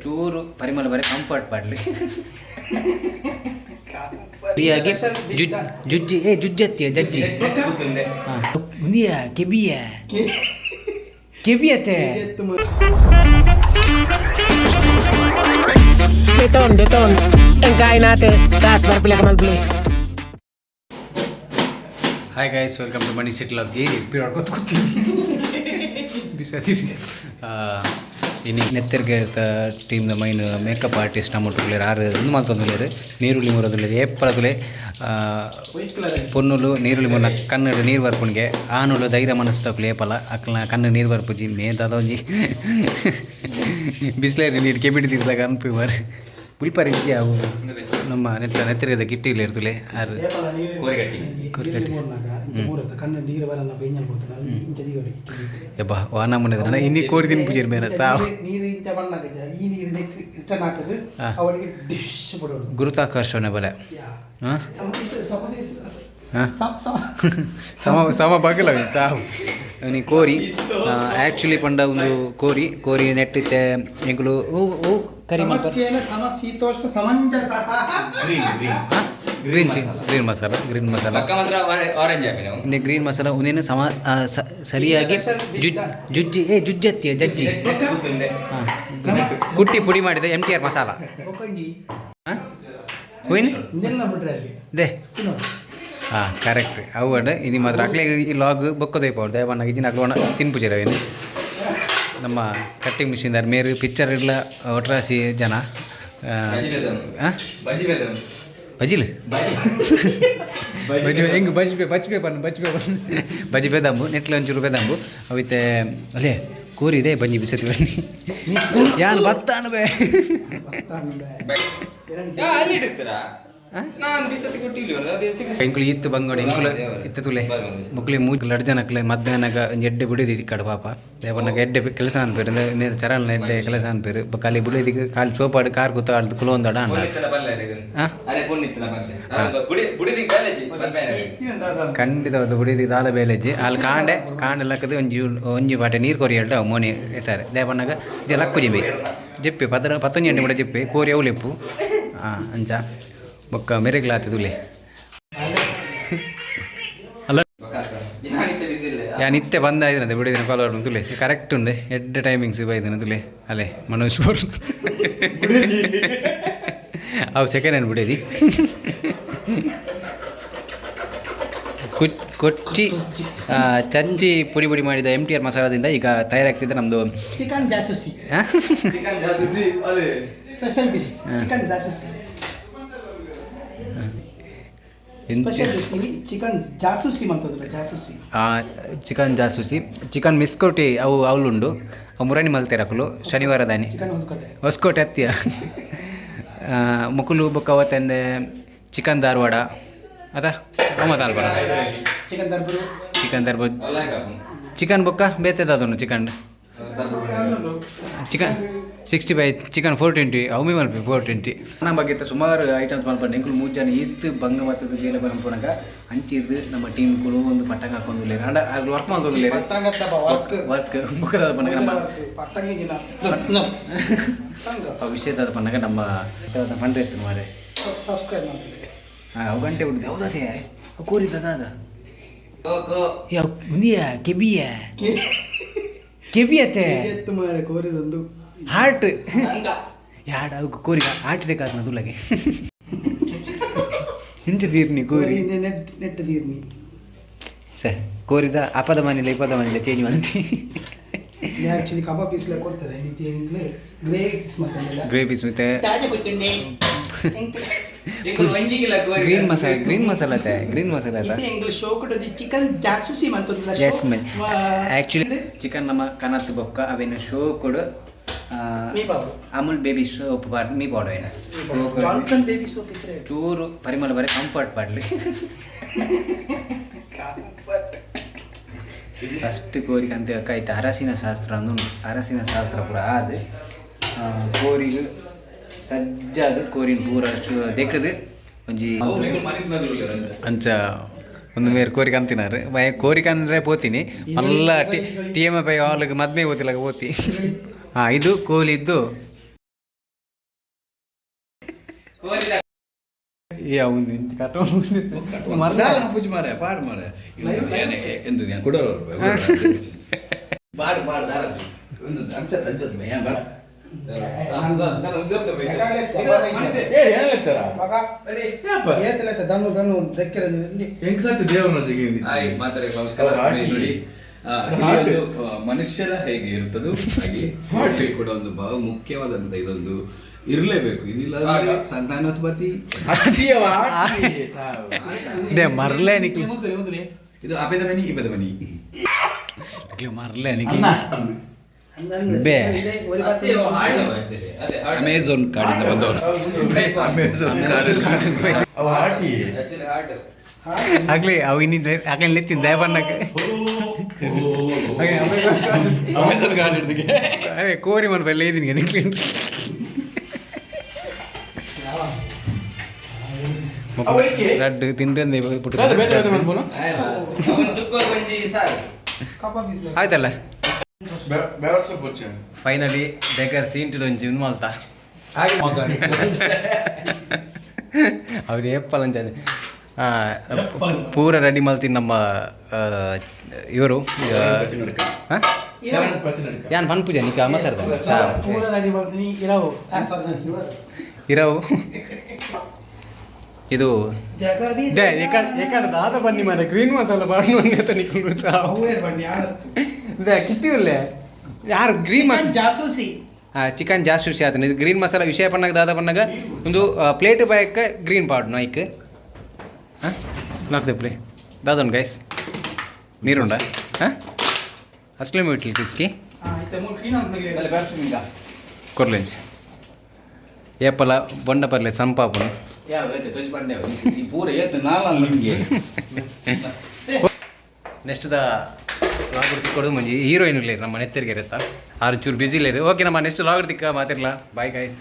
ಚೂರು ಪರಿಮಳ ಬರೆ ಕಂಫರ್ಟ್ ಪಾಡ್ಲಿ. ಫ್ರೀಯಾಗಿ ಜುಜ್ಜಿ, ಏ ಜುಜ್ಜತ್ತಿಯ ಜಜ್ಜಿ. ಉಂದಿಯ ಕೆಬಿಯ ಕೆಬಿಯತ್ತೆ. Deton, deton. Ang kain natin. Taas, para pila ka malbili. Hi guys, welcome to Mani city loves. ಏ ಕೂತೀನಿ ಬಿಸದಿರಿ. ಇನಿ ನೆತ್ತರ್ಗೆ ಟೀಮ್ದ ಮೈನ್ ಮೇಕಪ್ ಆರ್ಟಿಸ್ಟ್ ನಮ್ಮ ಒಟ್ಟುಗುಲ್ಲೆರ್. ಆರು ಉಂದು ಮಲ್ತೊಂದುಲ್ಲೆರ್, ನೀರುಳ್ಳಿ ಮುರೊಂದುಲ್ಲೆರ್. ಏಪಲದುಲೆ ಪೊನ್ನುಲು ನೀರುಳ್ಳಿ ಮುರ್ನ ಕಣ್ಣು ನೀರು ಬರ್ಪುನಿಗೆ. ಆನುಲು ಧೈರ್ಯ ಮನಸ್ತಕ್ಲು ಏಪಲ ಅಕ್ಲ್ನ ಕಣ್ಣು ನೀರು ಬರ್ಪುಜಿ. ಮೇದಾದ ಒಂಜಿ ಬಿಸ್ಲೇರಿ ನೀರು ಕೆಬಿಡಿ ತೀರ್ದಾಗ ಅನ್ಪಿ ಬಾರ್ ಬುಲ್ಪರ್ ಇಜ್ಜಿ. ಅವು ನಮ್ಮ ನೆತ್ತ ನೆತ್ತರ್ಗದ ಗಿಟ್ಟಿ ಇರ್ತುಲೆ ಆರು. ಕೋರಿಗಟ್ಟಿ. ಕಣ್ಣು ನೀರು ಬರಲ್ಲ, ಬೇಂಜಲ್ ಪೋತನ ಇಂಚ ದಿಗಡಿ. ಯಬ್ಬಾ, ವಾನ ಮುನ್ನದ ಇನ್ನಿ ಕೋರಿ ತಿನ್ಪುಜೇರು ಮೇನ ಸಾವು. ನೀರು ಇಂಚ ಬಣ್ಣಾಗ ಈ ನೀರು ನೆಕ್ ರಿಟರ್ನ್ ಹಾಕದು. ಹಾ. ಅವಳಿಗೆ ಡಿಶ್ ಬಿಡೋದು. ಗುರುತಾಕರ್ಷಣೆ ಬಲೆ. ಯಾ. ಹಾಂ. ಸಮ ಹಾ? ಸಮ ಸಮ. ಸಮ ಸಮ ಬಗಲ ಸಾವು. ನೀ ಕೋರಿ ಆ್ಯಕ್ಚುಲಿ ಪಂಡ ಒಂದು ಕೋರಿ ಕೋರಿ ನೆಟ್ಟಿತ್ತೆ ಎಂಕುಲು ಓ ಓ ಕರಿ ಮಲ್ಪ. ಸಮಸ್ಯೆನ ಸಮಶೀತೋಷ್ಣ ಸಮಂಜಸ. Green green. Green ಚಿ ಗ್ರೀನ್ ಮಸಾಲ, ಗ್ರೀನ್ ಮಸಾಲ. ಪಕ್ಕ ಮಾತ್ರ ಆರೆಂಜ್ ಆಪಿನ. ಇನ್ನೆ ಗ್ರೀನ್ ಮಸಾಲ ಒಂದೇನು ಸಮ ಸರಿಯಾಗಿ ಜುಜ್ಜಿ, ಏ ಜುಜ್ಜತ್ತಿಯ ಜಜ್ಜಿ. ಹಾಂ, ಕುಟ್ಟಿ ಪುಡಿ ಮಾಡಿದ ಎಮ್ ಟಿ ಆರ್ ಮಸಾಲ. ಬೊಕ್ಕಂಜಿ. ಹಾಂ, ಹೋಯ್ನಿ. ಇಂದೆಲ್ಲ ಬಿಟ್ರೆ ಅಲ್ಲಿ. They. ತಿನ್ನೋದು. ಹಾಂ, ಕರೆಕ್ಟ್. ಅವು ಇನಿ ಮಾತ್ರ ಅಕ್ಲೆ ಈ ಲಾಗ್ ಬೊಕ್ಕದೋಯ್ ಪೌಡ್ ದಯವಣ್ಣ ಇಜಿನ ಅಕ್ಲೋಣ ತಿನ್ಪುಜೇರ. ಏನು ನಮ್ಮ ಕಟ್ಟಿಂಗ್ ಮಿಷಿನ್ ದಾರ್ ಮೇರು ಪಿಕ್ಚರ್ ಇಲ್ಲ ಒಟ್ರಾಸಿ ಜನ. ಆ? ಬಜ್ಜಿ ಬೇದ. ಬಜಿಲ್. ಬಜ್ಜಿ. ಬಜ್ಜಿ ಹೆಂಗ್ ಬಜ್ಪೆ ಬಜ್ಪೆ ಬನ್ ಬಜ್ಪೆ ಬನ್ ಬಜ್ಜಿ ಬೇದಾಂಬು ನೆಟ್ಲೆ ಒಂಚೂರು ಬೇದಾಂಬು ಅವಿತೆ ಅಲ್ಲೇ ಕೋರಿ ಇದೆ ಬಂಜಿ ಬಿಸತಿ ಬನ್ನಿ ಯಾನ್ ಬತ್ತಾನು ಬೇ. ಅಲ್ಲಿ ಇಡುತ್ತೀರಾ? ನಾನು ಬಿಸತಿ ಕೊಟ್ಟಿಲ್ಲ, ಅದೇ. ಎಂಕುಲು ಇತ್ತು ಬಂಗೋಡಿ ಎಂಕುಲು ಇತ್ತು ತುಲೆ ಮುಕ್ಲಿ ಮೂಜ್ ಲಡ್ ಜನಕ್ಲೆ ಮಧ್ಯಾಹ್ನಗ ಒಂಜಿ ಎಡ್ಡೆ ಬಿಡಿದಿ ಕಡ ಪಾಪ ದೇವಣ್ಣಗ ಎಡ್ಡೆ ಕೆಲಸ ಅನ್ಪೇರು ಮೇರೆ ಚರಲ್ನ ಎಡ್ಡೆ ಕೆಲಸ ಅನ್ಪೇರು. ಖಾಲಿ ಬಿಡಿದಿಗೆ ಖಾಲಿ ಸೋಪಾಡು ಕಾರ್ ಗುತ್ತಾಡ್ದು ಕುಲೊಂದಡ ಅಣ್ಣ. ಪೊನ್ನಿತ್ತನ ಬಲ್ಲೆ. ಹಾ? ಅರೆ, ಪೊನ್ನಿತ್ತನ ಬಲ್ಲೆ ಬುಡಿ ಬುಡಿದಿ ಕಾಲೇಜಿ ಬಲ್ಪೇನ. ಖಂಡಿತವಾದ ಬುಡಿದಿ ದಾಲ ಬೇಲೆಜ್ಜಿ. ಅಲ್ಲಿ ಕಾಂಡೆ ಕಾಂಡೆ ಲಕ್ಕದು ಒಂಜಿ ಒಂಜಿ ಬಾಟೆ ನೀರು ಕೊರಿ ಹೇಳ್ಟ ಮೋನಿ ಇಟ್ಟಾರೆ. ದೇವಣ್ಣಗ ಜೆ ಲಕ್ಕು ಜಿಂಬಿ ಜೆಪ್ಪಿ ಪದ್ರ ಪತ್ತೊಂಜಿ ಗಂಟೆ ಕೂಡ ಜೆಪ್ಪಿ ಕೋರಿ ಅವಲಿಪ್ಪು. ಹಾಂ, ಅಂಚ ಬೊಕ್ಕ ಮೆರೆಗ್ಲಾತಿ ತುಲೆ ಅಲ್ಲ. ನಾನಿತ್ತೆ ಬಿಸಿ ಇಲ್ಲ. ಯಾನ್ ಇತ್ತೆ ಬಂದ ಇದ್ರಂತೆ ಬಿಡಿದಿನ ಕಾಲ್ ತುಲೆ ಕರೆಕ್ಟ್ ಉಂಡೆ ಎಡ್ಡೆ ಟೈಮಿಂಗ್ಸ್ ಬೈದಿನ ತುಲೆ ಅಲ್ಲೇ ಮನೋಜ್ ಬೋರ್ ಅವು ಸೆಕೆಂಡ್ ಹ್ಯಾಂಡ್ ಬಿಡೇದಿ. ಕೊಚ್ಚಿ ಚಂಚಿ ಪುಡಿ ಪುಡಿ ಮಾಡಿದ ಎಮ್ ಟಿ ಆರ್ ಮಸಾಲದಿಂದ ಈಗ ತಯಾರಾಗ್ತಿದೆ ನಮ್ಮದು ಚಿಕನ್ ಜಾಸೂಸಿ. ಚಿಕನ್ ಜಾಸ್ತಿ ಅದೇ. ಸ್ಪೆಷಲ್ ಡಿಶ್ ಚಿಕನ್ ಜಾಸೂಸಿ. ಸ್ಪೆಷಲ್ ಡಿಶ್ ಚಿಕನ್ ಜಾಸೂಸಿ ಮಂತಂದ್ರೆ ಜಾಸೂಸಿ. ಚಿಕನ್ ಜಾಸೂಸಿ, ಚಿಕನ್ ಮಿಸ್ಕೋಟಿ ಅವು ಅವಲುಂಡು. ಅವು ಮುರಾಣಿ ಮಲ್ತೇರಕುಲು ಶನಿವಾರದಾನಿ. ಚಿಕನ್ ಹೊಸಕೋಟೆ. ಹೊಸಕೋಟೆ ಅತ್ತಿಯ ಮುಕುಲು ಬೊಕ್ಕ ಅವತ್ತಂದೆ ಚಿಕನ್ ಧಾರವಾಡ ಅದ ಅವ ಅಲ್ಬರ. ಚಿಕನ್ ದರ್ಬರು. ಚಿಕನ್ ದರ್ಬರ್. ಚಿಕನ್ ಬೊಕ್ಕ ಬೇತೆದಾದನು chicken chicken 65, chicken 420 ಅವು ಮೀ ಮಲ್ಪಿ 420. ನಮ್ಮ ಬಗ್ಗೆ ಸುಮಾರು ಐಟಮ್ಸ್ ಮಲ್ಪಂಡು. ಎಂಕುಲು ಮೂರು ಜನ ಇತ್ತು ಬಂಗ ಮತ್ತದ ಬೇಲೆ ಬರಂಪುನಗ ಅಂಚಿದ್ದು ನಮ್ಮ ಟೀಮ್ ಕುಲು ಒಂದು ಪಟ್ಟಂಗ ಹಾಕೊಂದುಲ್ಲೇರು. ಅಂಡ ಅಲ್ಲಿ ವರ್ಕ್ ಮಾಡ್ಕೊಂದುಲ್ಲೇರು. ಪಟ್ಟಂಗತ್ತಪ್ಪ ವರ್ಕ್. ವರ್ಕ್ ಬುಕ್ಕದ ಪನ್ನಗ ನಮ್ಮ ಪಟ್ಟಂಗ ಜಿನ. ಆ ವಿಷಯದ ಪನ್ನಗ ನಮ್ಮ ಪಂಡ್ರೆ ಇತ್ತು ಮಾರೆ. ಸಬ್ಸ್ಕ್ರೈಬ್ ಮಾಡ್ತಾರೆ. ಹಾಂ, ಅವು ಗಂಟೆ ಬಿಡುದು ಹೌದಾ? ಕೋರಿದ ಅದ ಉಂದಿಯ ಕೆಬಿಯ ಕೆಬಿಯತ್ತೆ. ಎತ್ತು ಮಾರೆ ಕೋರಿದೊಂದು. ಹಾರ್ಟ್ ಯಾಡ ಅವು ಕೋರಿ ಹಾರ್ಟ್ ಅಟ್ಯಾಕ್ ಆತ್ನ ತುಲಗೆ ಇಂಚ ತೀರ್ನಿ ಕೋರಿ. ನೆಟ್ ನೆಟ್ ತೀರ್ನಿ. ಸೆ ಕೋರಿದ ಅಪದ ಮನೇಲಿ ಇಪದ ಮನೇಲಿ ಚೇಂಜ್ ಮಾಡ್ತಿ. ಆಕ್ಚುಲಿ ಕಬಾಬ್ ಪೀಸ್ ಕೊಡ್ತಾರೆ ಇಂಗ್ಲೇ ಗ್ರೇ ಪೀಸ್ ಮಾಡ್ತಾರೆ. ಗ್ರೇ ಪೀಸ್ ಮತ್ತೆ ತಾಜಾ ಗೊತ್ತುಂಡೆ. ಗ್ರೀನ್ ಮಸಾಲ, ಗ್ರೀನ್ ಮಸಾಲ ಅತ್ತೆ, ಗ್ರೀನ್ ಮಸಾಲ ಅಲ್ಲ. ಇದು ಇಂಗ್ಲಿಷ್ ಶೋ ಕೊಟ್ಟದ್ದು ಚಿಕನ್ ಜಾಸೂಸಿ ಮಂತಂದ್ರೆ. ಎಸ್ ಮೇ ಆ್ಯಕ್ಚುಲಿ ಚಿಕನ್ ನಮ್ಮ ಕನತ್ ಬೊಕ್ಕ ಅವೇನು ಶೋ ಕೊಡು. ಮೀ ಪಾವಡು. ಅಮೂಲ್ ಬೇಬಿ ಸೋಪ್ ಬಾರ್ದು ಮೀ ಪಾಡು ಏನು. ಜಾನ್ಸನ್ ಬೇಬಿ ಸೋಪ್ ಇದ್ರೆ. ಚೂರು ಪರಿಮಳ ಬರೆ ಕಂಫರ್ಟ್ ಪಾಡ್ಲಿ. ಕಂಫರ್ಟ್. ಫಸ್ಟ್ ಕೋರಿಗೆ ಅಂತ ಕೈತ ಅರಸಿನ ಶಾಸ್ತ್ರ ಅಂದು ಉಂಟು. ಅರಸಿನ ಶಾಸ್ತ್ರ ಪೂರ ಆದ್ ಕೋರಿಗೆ ಸಜ್ಜಾದ ಕೋರಿನ ಪೂರ ದೆಕ್ಕದು ಒಂಜಿ ಅಂಚ ಒಂದು ಮೇರ್ ಕೋರಿಕ ಅಂತಿನಾರು ಕೋರಿಕ ಅಂದ್ರೆ ಪೋತೀನಿ ಮಲ್ಲ ಟಿ ಟಿ ಎಮ್ ಪೈ ಆಲ್ಗೆ ಮದ್ಮೆ ಹೋತಿಲಾಗ ಪೋತಿ. ಹಾಂ, ಇದು ಕೋಲಿದ್ದು. ಏ ಅವ್ನು ಇಂಚ ಕಟ್ಟೋ. ದಾಲ ಪೂಜೆ ಮಾರೆ ಪಾಡ್ ಮಾರೆ ಎಂದು ഞാൻ ಕೊಡೋರು ಬಾಡ್ ಬಾಡ್ ದಾರ ಒಂದು ಅಂಚತ್ ಅಂಚತ್ ಏನ್ ಬರ. ಏತಲತ್ತ ದನ್ನು ದನ್ನು ದಕ್ಕಿರ. ಹೆಂಗ್ ಸತ್ಯ ದೇವರ ಜೊತೆಗೆ. ಹಾಯ್ ಮಾತಾರೆ ನಮಸ್ಕಾರ. ನೋಡಿ, ಇಲ್ಲಿ ಒಂದು, ಮನುಷ್ಯರ ಹೇಗೆ ಇರ್ತದೋ ಹಾಗೆ ಇಲ್ಲಿ ಕೂಡ ಒಂದು ಬಹು ಮುಖ್ಯವಾದಂತ ಇದೊಂದು ಇರಲೇಬೇಕು. ಇದಿಲ್ಲ ಅಂದ್ರೆ ಸಂತಾನೋತ್ಪತ್ತಿ. They ಮರ್ಲೆ ನಿಕ್ಲು. ಇದು ಅಪೆದ ಮನಿ ಇಪದ ಮನಿ. ನಿಕ್ಲು ಮರ್ಲೆ ನಿಕ್ಲು ಬೇ. ಅಮೆಝಾನ್ ಕಾಡಿಂದ ಬಂದವರು, ಅಮೆಝಾನ್ ಕಾಡಿಂದ. ಅವ ಆಟಿ. ಆಗ್ಲಿ ಅವು ಇನ್ನಿದ್ದ ಆಗಲಿ ನಿತ್ತಿನ ದಯಬನ್ನಕ್ಕೆ. ಅಮೆಝಾನ್ ಕಾಡು ಹಿಡ್ದಿಗೆ. ಅರೆ ಕೋರಿ ಮನ್ ಬಲ್ಲೆ ಇದೀನಿ ನಿಕ್ಲು. ರಡ್ಡು ತಿಂಡ್ರೆ ಪುಟ್ಟು. ಬೇರೆ ಬೇರೆ ಮಾಡ್ಬೋನು. ಆಯ್ತಲ್ಲ. ಬೇವರ್ಸ ಪೂರ್ಚೆ. ಫೈನಲಿ ಬೇಕಾದ್ರೆ ಸೀನ್ ಒಂಜಿ ಉಂದು ಮಲ್ತ ಅವ್ರು ಏಪ್ಪಲ್ ಅಂಚ ಪೂರ ರೆಡಿ ಮಲ್ತೀನಿ ನಮ್ಮ ಇವರು. ಚರಣ್ ಪಚನಡ್ಕ. ಯಾನ್ ಪನ್ಪುಜ ನಿಕ್ಕ ಅಮ್ಮ ಸರ್. ಪೂರ ರೆಡಿ ಮಾಡ್ತೀನಿ ಇರವು. ಇರವು ಇದು they ಎಕಡೆ ದಾದ ಬನ್ನಿ ಮಾರೆ ಗ್ರೀನ್ ಮಸಾಲ ಬಾಡ್ನು ಅಂತ ನಿಕ್ಕೊಂಡು ಸಾವು. ಅವೇ ಬನ್ನಿ ಆಳತ್ತು. They ಕಿಟ್ಟಿ ಉಲ್ಲೆ ಯಾರು ಗ್ರೀನ್ ಮಸಾಲ ಜಾಸೂಸಿ. ಹಾಂ, ಚಿಕನ್ ಜಾಸ್ತಿ ಖುಷಿ ಆತನ. ಇದು ಗ್ರೀನ್ ಮಸಾಲ ವಿಷಯ ಪನ್ನಾಗ ದಾದ ಪನ್ನಾಗ ಒಂದು ಪ್ಲೇಟ್ ಬಯಕ್ಕ ಗ್ರೀನ್ ಪಾಡ್ನು ಐಕ್. ಹಾಂ, ನಾಲ್ಕು ಪ್ಲೇ ದಾದನ್ ಗೈಸ್ ನೀರುಂಡ. ಹಾಂ, ಅಸ್ಲಂ ಇಟ್ಲಿ ಕಿಸ್ಕಿ. ಇತ್ತೆ ಮೂರು ಕ್ಲೀನ್ ಆಗಿ. ಕೊರ್ಲೆಂಜ್ ಏಪಲ ಬೊಂಡ ಪರ್ಲೆ ಸಂಪಾಪುನು. ಯಾರು ತೋಜ್ ಪಂಡೆ ಈ ಪೂರ ಏತ್ ನಾಲ್ ನಿಮಗೆ. ನೆಕ್ಸ್ಟ್ the vlog ತಿಕ್ಕೊಡು ಮಂಜಿ ಹೀರೋಯಿನ್ ಇಲ್ಲ ನಮ್ಮ ನೆತ್ತರಿಗೆ ಇರುತ್ತಾ ಆರು ಚೂರು ಬಿಸಿ ಇಲ್ಲ. ಓಕೆ, ನಮ್ಮ ನೆಕ್ಸ್ಟ್ ಲಾಗ್ ತಿಕ್ಕ ಮಾತಿರಲ್ಲ. Bye guys.